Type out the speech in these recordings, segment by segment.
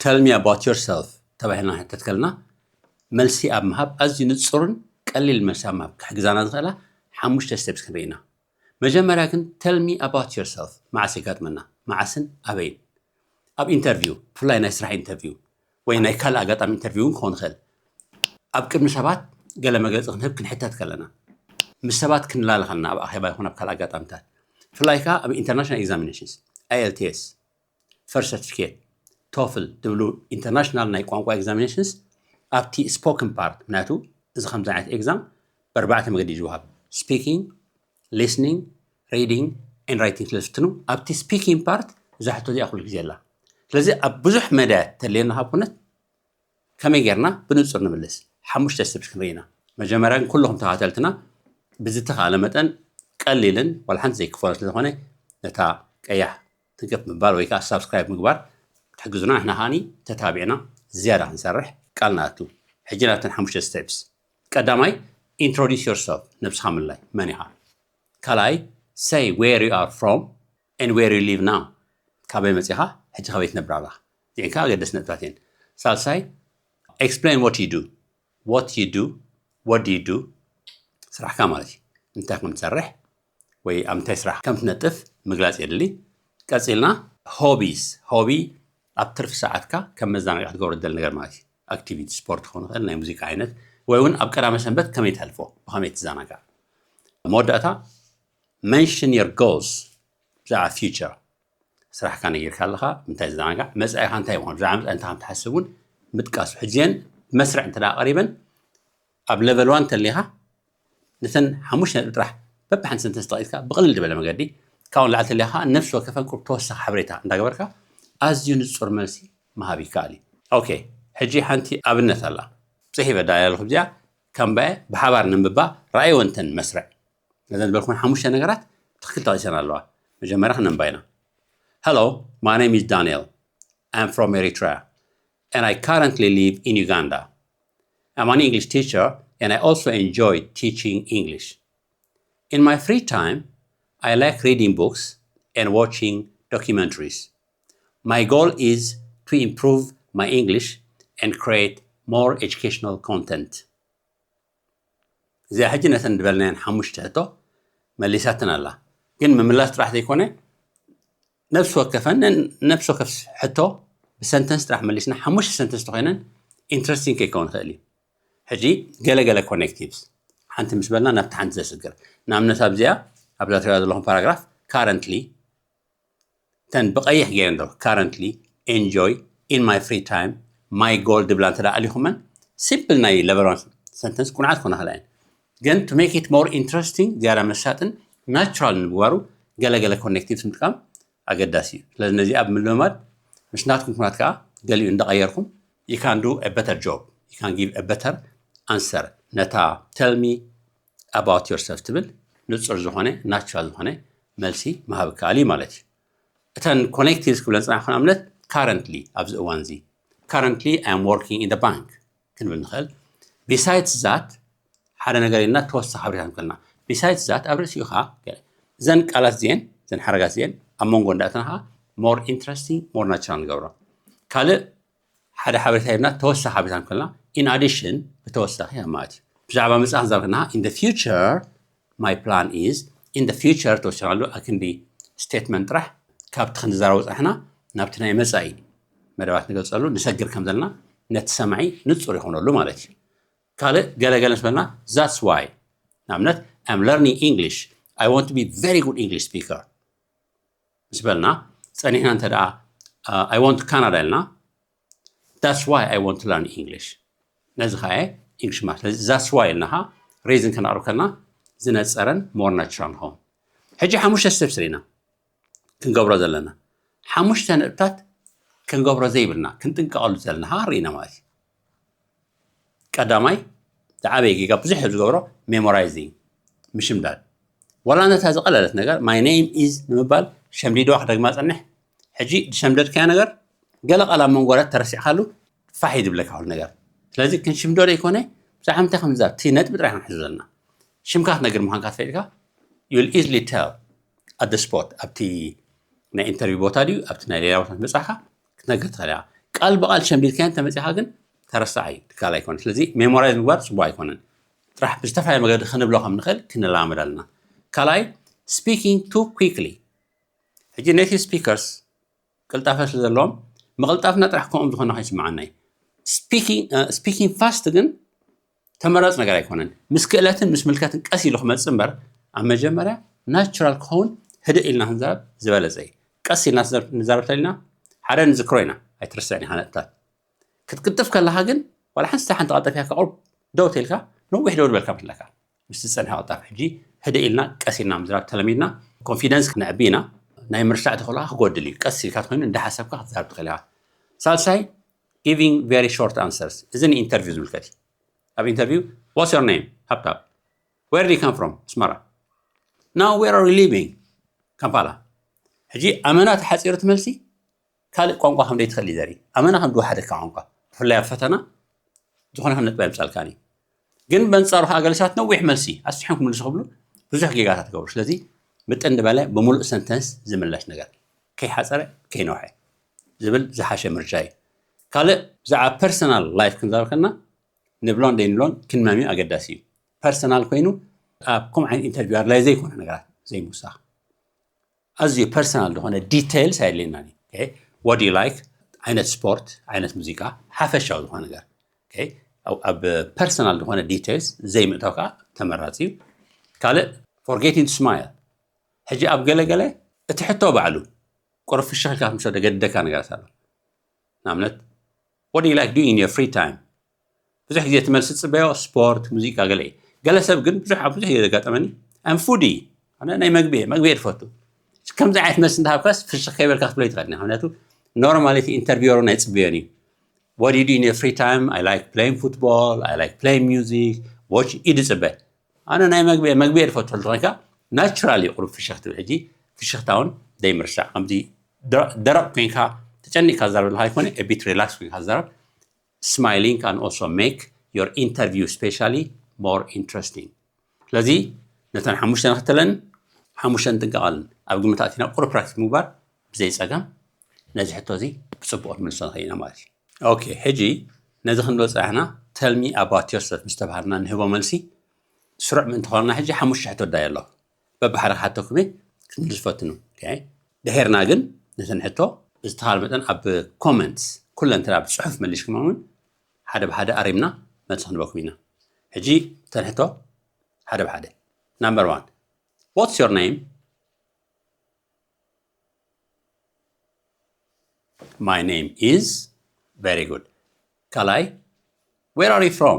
Tell me about yourself ተባሂልና ንሕተት ከለና፣ መልሲ ኣብ ምሃብ ኣዝዩ ንጹርን ቀሊል መልሲ ኣብ ምሃብ ክሕግዛና ዝኽእላ ሓሙሽተ steps ክንርኢ ኢና። መጀመርያ ግን tell me about yourself መዓስ የጋጥመና? መዓስን ኣበይን? ኣብ ኢንተርቪው፣ ብፍላይ ናይ ስራሕ ኢንተርቪው ወይ ናይ ካልእ ኣጋጣሚ ኢንተርቪው እውን ክኸውን ይኽእል። ኣብ ቅድሚ ሰባት ገለ መግለጺ ክንህብ ክንሕተት ከለና፣ ምስ ሰባት ክንላለ ከለና፣ ኣብ ኣኼባ ይኹን ኣብ ካልእ ኣጋጣሚታት፣ ብፍላይ ከኣ ኣብ ኢንተርናሽናል ኤግዛሚኔሽንስ፣ IELTS፣ ፈርስት ሰርቲፊኬት፣ ቶፍል ዝብሉ ኢንተርናሽናል ናይ ቋንቋ ኤግዛሚኔሽንስ፣ ኣብቲ ስፖክን ፓርት፣ ምክንያቱ እዚ ከምዚ ዓይነት ኤግዛም ብኣርባዕተ መገዲ እዩ ዝወሃብ፣ ስፒኪንግ፣ ሊስኒንግ፣ ሪዲንግ ኤንድ ራይቲንግ ስለ ዝፍትኑ፣ ኣብቲ ስፒኪንግ ፓርት እዛ ሕቶ እዚኣ ኩሉ ግዜ ኣላ። ስለዚ ኣብ ብዙሕ መዳያት ተድልየና ካብ ኮነት፣ ከመይ ጌርና ብንጹር ንምልስ? ሓሙሽተ ስቴፕስ ክንርኢ ኢና። መጀመርያ ግን ኩልኹም ተኸታተልትና ብዝተኻእለ መጠን ቀሊልን ዋላ ሓንቲ ዘይክፈሎ ስለ ዝኾነ፣ ነታ ቀያሕ ትንክፍ ምባል ወይ ከኣ ሳብስክራይብ ምግባር ክትሕግዙና፣ ንሕና ከኣኒ ተታቢዕና ዝያዳ ክንሰርሕ ቃል ንኣቱ። ሕጂ ናብተን ሓሙሽተ ስቴፕስ። ቀዳማይ፣ ኢንትሮዲስ ዮርሰልፍ፣ ነብስኻ ምልላይ። መን ኢኻ? ካልኣይ፣ say where you are from and where you live now፣ ካበይ መጺኻ፣ ሕጂ ካበይ ትነብር ኣለኻ? እዚአን ከኣ ኣገደስቲ ነጥብታት እየን። ሳልሳይ፣ explain what you do፣ what you do፣ what do you do፣ ስራሕካ ማለት እዩ። እንታይ ከም ትሰርሕ ወይ ኣብ እንታይ ስራሕ ከም ትነጥፍ ምግላጽ የድሊ። ቀጺልና፣ ሆቢስ፣ ሆቢ ኣብ ትርፊ ሰዓትካ ከም መዘናግዒ ክትገብሮ ትደሊ ነገር ማለት እዩ። ኣክቲቪቲ ስፖርት ክኸውን ይኽእል፣ ናይ ሙዚቃ ዓይነት፣ ወይ እውን ኣብ ቀዳመ ሰንበት ከመይ ተሕልፎ፣ ብኸመይ ትዘናጋዕ። መወዳእታ፣ mention your goals፣ ብዛዕባ ፊውቸር ስራሕካ ነጊርካ ኣለኻ፣ ምንታይ ዝዘናጋዕ፣ መጻኢኻ እንታይ ምዃኑ፣ ብዛዕባ መጻኢ እንታይ ከም ትሓስብ እውን ምጥቃሱ። ሕጂ እየን ብመስርዕ እንተ ደኣ ቀሪበን፣ ኣብ ለቨል ዋን እንተሊኻ፣ ነተን ሓሙሽተ ነጥቢ ጥራሕ በብሓንቲ ሰንተንስ ተጠቒስካ ብቕልል ዝበለ መገዲ፣ ካብኡ ንላዕሊ ተሊኻ ነፍሲ ወከፈን ቁሩብ ተወሳኺ ሓበሬታ እንዳገበርካ ኣዝዩ ንጹር መልሲ ምሃብ ይከኣል እዩ። ኦኬ፣ ሕጂ ሓንቲ ኣብነት ኣላ። ጽሒፈ ዳያ ኣለኹ፣ እዚኣ ካንባየ ብሓባር ነንብባ፣ ረኣይወን እተን መስርዕ። ነዘን ዝበልኩን ሓሙሽተ ነገራት ትኽክል ተቐይሰን ኣለዋ። መጀመርያ ክነንባ ኢና። Hello, my name is Daniel. I'm from Eritrea, and I currently live in Uganda. I'm an English teacher, and I also enjoy teaching English. In my free time, I like reading books and watching documentaries. My goal is to improve my English and create more educational content. እዚኣ ሕጂ ነተን ዝበልናየን ሓሙሽተ ሕቶ መሊሳትን ኣላ። ግን ምምላስ ጥራሕ ዘይኮነ፣ ነፍሲ ወከፈን፣ ነፍሲ ወከፍ ሕቶ ብሰንተንስ ጥራሕ መሊስና፣ ሓሙሽተ ሰንተንስ ተኾይነን ኢንትረስቲንግ ከይከውን ይኽእል እዩ። ሕጂ ገለገለ ኮኔክቲቭስ፣ ሓንቲ ምስ በልና ናብቲ ሓንቲ ዘስግር። ንኣብነት ኣብዚኣ፣ ኣብዛ ትሪኣ ዘለኹም ፓራግራፍ፣ ካረንትሊ፣ እተን ብቐይሕ ገይረን ዶ፣ ካረንትሊ፣ ኢንጆይ፣ ኢን ማይ ፍሪ ታይም፣ ማይ ጎል ድብላ እንተ ደኣ ኣሊኹመን፣ ሲምፕል ናይ ለቨል ዋን ሰንተንስ ቁኑዓት ኮና ክላ እየን። ግን to make it more interesting፣ ዝያዳ መሳጥን ናቹራል ንምግባሩ፣ ገለገለ ኮኔክቲቭስ ምጥቃም ኣገዳሲ እዩ። ስለዚ ነዚ ኣብ ምልምማድ፣ ምስ ናትኩም ኩናት ከኣ ገሊኡ እንዳቐየርኩም፣ you can do a better job, you can give a better answer። ነታ tell me about yourself ትብል ንጹር ዝኾነ፣ ናቹራል ዝኾነ መልሲ ምሃብ ይከኣል እዩ ማለት እዩ። እተን ኮኔክቲቭስ ክብለን ዝጸናሕኩ ንኣብነት፣ ካረንትሊ፣ ኣብዚ እዋን እዚ፣ ካረንትሊ I am working in the bank ክንብል ንኽእል። ቢሳይድስ ዛት፣ ሓደ ነገር ኢልና ተወሳኺ ሓበሬታ ንክልና። ቢሳይድስ ዛት፣ ኣብ ርእሲኡ ኸኣ ገለ፣ እዘን ቃላት እዚኤን፣ እዘን ሓረጋት እዚኤን ኣብ መንጎ እንዳእተና ኸኣ ሞር ኢንትረስቲንግ፣ ሞር ናቹራል ንገብሮ። ካልእ ሓደ ሓበሬታ ሂብና ተወሳኺ ሓበሬታ ንክልና፣ ኢን ኣዲሽን፣ ብተወሳኺ ኣብ ማለት እዩ። ብዛዕባ መጻኢ ክንዛረብ ከለና፣ in the future my plan is፣ in the future ተወሲናሉ፣ ኣክንዲ ስቴትመንት ጥራሕ ካብቲ ክንዛረቦ ጸናሕና ናብቲ ናይ መጻኢ መደባት ንገልጸሉ ንሰግር ከም ዘለና ነቲ ሰማዒ ንጹር ይኾነሉ ማለት እዩ። ካልእ ገለገለ ምስ በልና፣ that's why፣ ንኣብነት፣ I'm learning English, I want to be very good English speaker ምስ በልና፣ ጸኒሕና እንተ ደኣ፣ uh, I want Canada ኢልና፣ that's why I want to learn English። ነዚ ኸኣ ኢንግሊሽ ማለት። ስለዚ that's why ኢልና ኸኣ ሪዝን ከነቕርብ ከለና ዝነጸረን ሞር ናቹራል ንኸውን። ሕጂ ሓሙሽተ ስቴፕስ ርኢና ክንገብሮ ዘለና። ሓሙሽተ ነጥብታት ክንገብሮ ዘይብልና፣ ክንጥንቀቐሉ ዘለና ኸኣ ርኢና ማለት እዩ። ቀዳማይ፣ ዝዓበየ ጌጋ ብዙሕ ሰብ ዝገብሮ፣ ሜሞራይዚንግ፣ ምሽምዳድ። ዋላ ነታ ዝቐለለት ነገር፣ my name is ንምባል ሸምዲድዋ ክደግማ ጸንሕ። ሕጂ ዝሸምደድካዮ ነገር፣ ገለ ቃል ኣብ መንጎ ወረት ተረሲዕካሉ፣ ፋሕ እዩ ዝብለካ ኩሉ ነገር። ስለዚ ክንሽምዶ ዘይኮነ፣ ብዛዕባ እንታይ ከም ንዛረብ፣ እቲ ነጥቢ ጥራይ ክንሕዞ ዘለና። ሽምካ ክትነግር ምዃንካ ተፈሊጥካ፣ you will easily tell at the spot፣ ኣብቲ ናይ ኢንተርቪው ቦታ ድዩ፣ ኣብቲ ናይ ሌላ ቦታ መጻኻ ክትነግር ትኽእል ኢኻ። ቃል ብቃል ሸምዲድካዮ እንተመፂኻ ግን ተረሳዕ እዩ፣ ትካል ኣይኮነ። ስለዚ ሜሞራይዝ ምግባር ፅቡቅ ኣይኮነን። ጥራሕ ብዝተፈላለየ መገዲ ክንብሎ ከም ንኽእል ክንለማመድ ኣለና። ካልኣይ፣ speaking too quickly። ሕጂ native speakers ቅልጣፈ ስለ ዘለዎም ምቕልጣፍና ጥራሕ ከምኦም ዝኾንና ከይስምዓና እዩ። ስፒኪንግ ፋስት ግን ተመራፂ ነገር ኣይኮነን። ምስ ክእለትን ምስ ምልከትን ቀስ ኢሉ ክመፅእ እምበር ኣብ መጀመርያ ናቹራል ክኸውን ህድእ ኢልና ክንዛረብ ዝበለፀ እዩ። ቀስ ኢልና ንዛረብ ተሊና ሓደ ንዝክሮ ኢና፣ ኣይትርስዕን ኢኻ ነጥብታት። ክትቅልጥፍ ከለኻ ግን ዋላ ሓንቲ ሓንቲ ቀልጠፍያ ከቑርብ ደው ተልካ ነዊሕ ደው ዝበልካ መስለካ። ምስ ዝፀንሐ ቀልጣፍ ሕጂ ህድእ ኢልና ቀስ ኢልና ምዝራብ ተለሚድና ኮንፊደንስ ክነዕቢ ኢና። ናይ ምርሳዕ ተኽእሎኻ ክጎድል እዩ። ቀስ ኢልካ ተኮይኑ እንዳሓሰብካ ክትዛረብ ትኽእል ኢኻ። ሳልሳይ giving very short answers፣ እዚ ንኢንተርቪው ዝምልከት እዩ። ኣብ ኢንተርቪው what's your name? ሃብታብ። Where do you come from? ኣስመራ። Now where are you living? ካምፓላ። ሕጂ ኣመና ተሓፂሩ ትመልሲ ካልእ ቋንቋ ከም ዘይትኽእል እዩ ዘርኢ። ኣመና ከም ዝወሓደካ ቋንቋ ብፍላይ ኣብ ፈተና ዝኾነ ይኹን ነጥቢ ኣይምፃልካን እዩ። ግን በንፃሩ ከዓ ገለ ሰባት ነዊሕ መልሲ ኣስፊሖም ክምልሱ ክብሉ ብዙሕ ጌጋታት ይገብሩ። ስለዚ ምጥን ዝበለ ብምሉእ ሰንተንስ ዝምለስ ነገር ከይሓፀረ ከይነውሐ ዝብል ዝሓሸ ምርጫ እዩ። ካልእ ብዛዕባ ፐርሰናል ላይፍ ክንዛረብ ከለና ንብሎን ዘይንብሎን ክንመምዮ ኣገዳሲ እዩ። ፐርሰናል ኮይኑ ኣብ ከምኡ ዓይነት ኢንተርቪው ኣድላይ ዘይኮነ ነገራት ዘይምውሳኽ። ኣዝዩ ፐርሰናል ዝኾነ ዲቴይልስ ኣየድልየናን እዩ። What do you like? ዓይነት ስፖርት፣ ዓይነት ሙዚቃ፣ ሓፈሻዊ ዝኾነ ነገር። ኣብ ፐርሰናል ዝኾነ ዲቴይልስ ዘይምእታው ከዓ ተመራፂ እዩ። ካልእ forgetting to smile። ሕጂ ኣብ ገለ ገለ እቲ ሕቶ ባዕሉ ቁሩብ ፍሽኽ ኢልካ ክትምልሶ ዘገድደካ ነገራት ኣሎ። ንኣብነት what do you like doing in your free time? ብዙሕ ግዜ እቲ መልሲ ትፅበዮ ስፖርት፣ ሙዚቃ ገለ እዩ። ገለ ሰብ ግን ብዙሕ ኣብ ብዙሕ ግዜ ዘጋጠመኒ I'm foodie፣ ኣነ ናይ መግቢ እየ፣ መግቢ እየ ዝፈቱ። ከምዚ ዓይነት መልሲ እንተሃብካስ ፍሽኽ ከይበልካ ክትብሎ ይትኽእል። ምክንያቱ ኖርማሊ እቲ ኢንተርቪወር እውን ኣይፅበዮን እዩ። What do you do in your free time? I like playing football, I like playing music, watch እዩ ዝፅበ። ኣነ ናይ መግቢ መግቢ እየ ዝፈቱ እንተኾይንካ ናቹራሊ ቁሩብ ፍሽኽ ትብል። ሕጂ ፍሽኽታ እውን ዘይምርሳዕ፣ ከምዚ ደረቕ ኮይንካ ተጨኒቕካ ዝዛረብ ዘለካ ኣይኮነ፣ a bit relax ኮይንካ ዝዛረብ። Smiling can also make your interview specially more interesting። ስለዚ ነተን ሓሙሽተ ንክተለን ሓሙሽተ ንጥንቀቐለን ኣብ ግምት ኣእቲና ቁሩብ ፕራክቲስ ምግባር ብዘይ ፀገም ነዚ ሕቶ እዚ ብፅቡቅ ክንምልሶ ንኽእል ኢና ማለት እዩ። ኦኬ፣ ሕጂ ነዚ ክንብል ፀናሕና tell me about yourself ምስ ተባሃልና ንህቦ መልሲ ስሩዕ ምእንቲ ክኾነና ሕጂ ሓሙሽተ ሕቶ ዳይ ኣሎ። በብሓደ ክሓተኩም እየ፣ ክትምልሱ ፈትኑ። ድሒርና ግን ነተን ሕቶ ብዝተኻለ መጠን ኣብ ኮመንትስ ኩለን እንተ ብፅሑፍ መሊስኩም እውን ሓደ ብሓደ ኣሪምና መልሲ ክንበኩም ኢና። ሕጂ እተን ሕቶ ሓደ ብሓደ። Number one, what's your name? My name is. Very good. ካልኣይ, where are you from?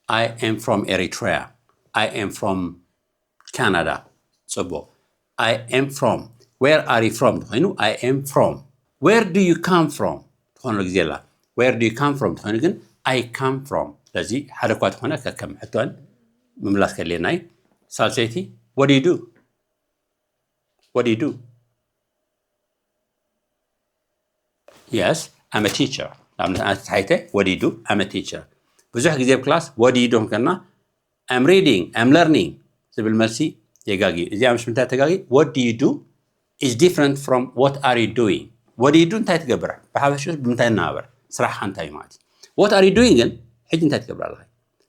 I am from Eritrea. I am from Canada. ፅቡቕ። I am from. Where are you from? ተኾይኑ I am from. Where do you come from? ትኾነሉ ግዜ ኣላ። Where do you come from? ተኾይኑ ግን I come from። ስለዚ ሓደ እኳ ተኾነ ከከም ሕቶን ምምላስ ከድልየና እዩ። ሳልሰይቲ, what do you do? What do you do? Yes, I'm a teacher. ንኣብነት ኣነ ተታሒተ what do you do? I'm a teacher። ብዙሕ ግዜ ኣብ ክላስ what do you do ከና I'm reading, I'm learning ዝብል መልሲ የጋጊ። እዚኣ ምስ ምንታይ ተጋጊ? What do you do is different from what are you doing? What do you do እንታይ ትገብር? ብሓፈሽኡ ብምንታይ እናበር ስራሕካ እንታይ እዩ ማለት እዩ። What are you doing ግን ሕጂ እንታይ ትገብር ኣለኻ?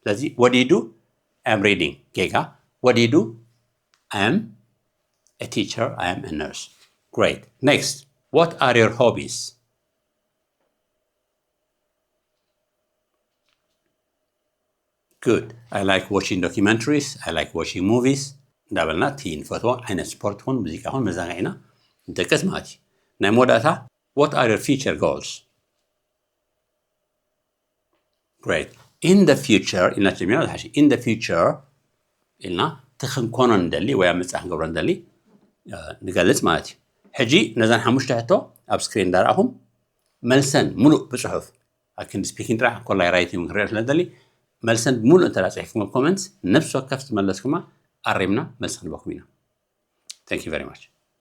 ስለዚ what do you do? I'm reading። ጌጋ። What do you do? I'm a teacher, I am a nurse. Great. Next, what are your hobbies? Good. I like watching documentaries, I like watching movies. እንዳበልና እቲ ንፈትዎ ዓይነት ስፖርት ይኹን ሙዚቃ ይኹን መዘናግዒና ንጠቅስ ማለት እዩ። ናይ መወዳእታ, what are your future goals? Great. In the future ኢልና ጀሚርና ዝሓሸ። In the future ኢልና እቲ ክንኮኖ ንደሊ ወይ ኣብ መጻኢ ክንገብሮ ንደሊ ንገልጽ ማለት እዩ። ሕጂ ነዘን ሓሙሽተ ሕቶ ኣብ ስክሪን እንዳረኣኹም መልሰን ሙሉእ ብጽሑፍ ኣብ ክንዲ ስፒኪንግ ጥራሕ ኮላይ ራይቲንግ ክንሪኦ ስለ ንደሊ መልሰን ሙሉእ እንተ ጽሒፍኩም ኣብ ኮመንትስ ነፍሲ ወከፍ ዝመለስኩማ ኣሪምና መልሲ ክንበኩም ኢና። Thank you very much.